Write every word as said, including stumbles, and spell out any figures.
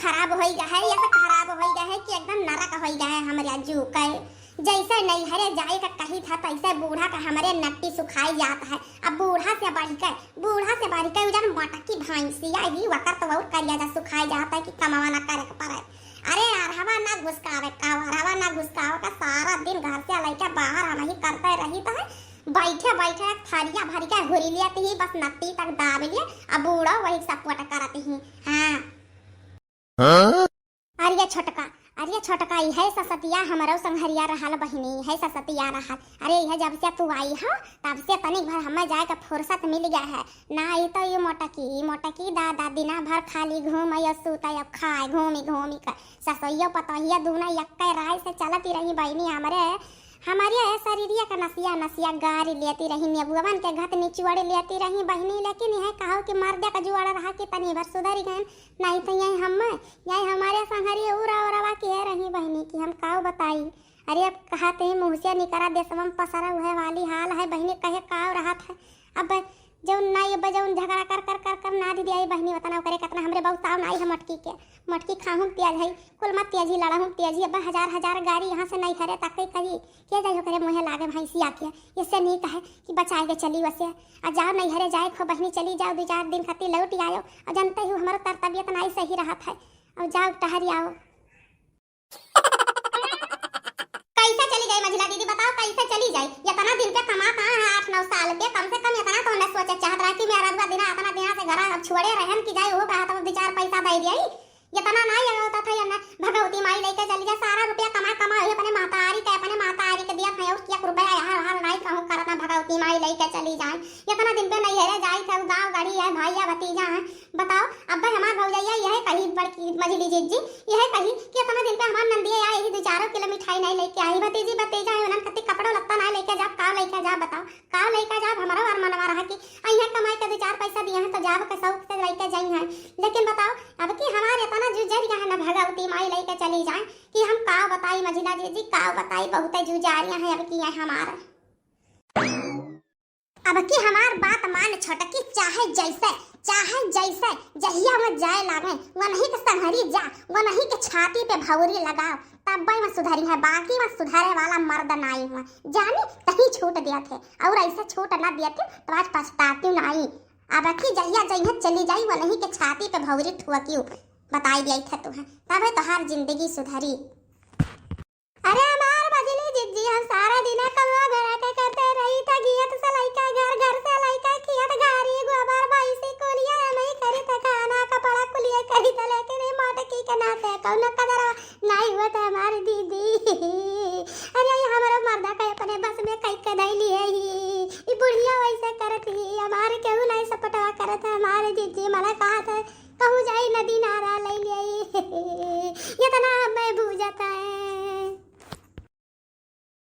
खराब होइ गए है, ये तो खराब होइ गए है कि एकदम नरक होइ गए है हमरे जू के। जैसे नैहरे जाए का कही था, तैसे बूढ़ा का हमरे नट्टी सुखाई जात है। अब बूढ़ा से बढ़ के, बूढ़ा से बढ़ के उ जन मोटकी भैंसिया ही वकर तो और करिया जा सुखाई जात है कि कमावा ना करे के पड़े। अरे अरहवा ना घुसकावे का, अरहवा ना घुसकावे का, सारा दिन घर से लइके बाहर हम ही करते रही तो है। बैठे बैठे एक थरिया भर के घुरी लियत ही, बस नट्टी तक दाब लिए, अब बूढ़ो वही सपोर्ट करत ही। हाँ। हाँ? अरे छोटका, अरे छोटका, इहे ससतिया हमरो संघरिया रहल बहिनी, इहे ससतिया रहल। अरे इहे जब से तू आई हो, तब से तनिक भर हमें जाए का फुर्सत मिल गया है। ना ई तो ये मोटकी, मोटकी दादा दिना भर खाली घूम या सूता या खाए, घूमी घूमी कर। ससोइयो पतोहिया दूना यक्के राय से चलती रही बहिनी हमरे। हमरे शरीरिया का नसिया नसिया गारी लेती रही, नेबुअवन के घत निचुअड़ लेती रही बहिनी, लेकिन यह कहो कि मर्दे का जुआड़ रहा कि तनी भर सुधरी गए, नहीं तो यही हम, यही हमारे संघरी उरा उरवा के रही बहिनी कि हम काव बताई। अरे अब कहत ही मुँह से निकरा देशवा में पसरा उहे वाली हाल है बहिनी, कहे काव रहत है। अब जौन नाई अब जौन झगड़ा कर कर कर कर ना दीदी आई बहिनी, उतना ओकरे कतना हमरे बहुत ताव नाई है मटकी के। मटकी खाहूँ तेज है, कुल मत तेज ही लड़ाहूँ तेज ही। अब हजार हजार गारी यहाँ से नहीं हरे तक कही के जाई ओकरे मुँहे लागे भैंसिया के। इससे नीक है कि बचाए के चली वसे। आ जाओ नहीं हरे जाए खो बहिनी, चली जाओ दो चार दिन खातिर लौट आयो। और जानते हो हमारा तर तबियत नाई सही रहत है। और जाओ टहरी आओ। कैसे चली जाई मझिला दीदी, बताओ कैसे चली जाई? इतना दिन पे कमा कहाँ है, आठ नौ साल पे, कम से कम इतना तो उन्हें सोचे चाहत रहा कि मेरा रुआ दिना इतना दिना से घर अब छोड़े रहन कि जाए वो कहा तो दो चार पैसा दे दिया। इतना ना ये होता था, ये ना भगवती माई लेके चली जाए, सारा रुपया कमा कमा हुई अपने मातारी के, अपने मातारी के दिया था, और क्या रुपया यहाँ हाल नहीं कहूँ करत ना भगवती माई लेके चली जाए। इतना दिन पे नहीं है रे जाई थे, गाँव गाड़ी है, भाई या भतीजा है, बताओ, अब हमार भौजैया यह कही बड़की मझली जिज्जी, यह कही कि इतना दिन पे हमार नंदिया या यही दो चारों किलो मिठाई नहीं लेके आई, भतीजी भतीजा है, उन्हन खातिर कपड़ो लत्ता नहीं लेके जा, का लेके जा बताओ, का लेके जा? हमारा और मनवा रहा कि अइहे कमाई के दो चार पैसा दिया है तो जाब के शौक से लेके जाई है, लेकिन बताओ अब की हमार इतना जुजर गया है ना भगवती माई लेके चली जाए कि हम का बताई मझिला जिज्जी, का बताई, बहुत जुजारिया है अब की है हमार। अब की हमार बात मान छोटकी, चाहे जैसे, चाहे जैसे, जहिया में जाए लागे, वनही के संहरी जा, वनही के छाती पे भौरी लगाओ, तब में सुधरी है, बाकी में सुधरे वाला मर्द नाई हुआ। जानी कहीं छूट दिया थे, और ऐसे छूट ना दिया थे तो आज पछताती नाई। अब की जहिया जइहे चली जाई, वनही के छाती पे भौरी ठुअकियो, बताई दिया थे तुम्हें, तबे तोहार जिंदगी सुधरी। अरे हमार मझली जिज्जी, हम सारा दिना कमवा घरा के करते रही था, गियत से लइका घर, घर से लइका खियत, गारी गोबर भैंसी कुलिया, हमही करी था खाना कपड़ा कुलिया करी था, लेकिन ये मोटकी के नाते कौनो कदरवा नहीं हुआ था हमार दीदी। अरे ये हमारा मर्दा का अपने बस में कई के नहीं लिए ही, ये बुढ़िया वैसे करत ही, हमार केहू नहीं सपोर्टवा करत है हमार जिज्जी, मला कहा था कहूँ जाई नदी नारा ले ले। इतना हमें बूझता है,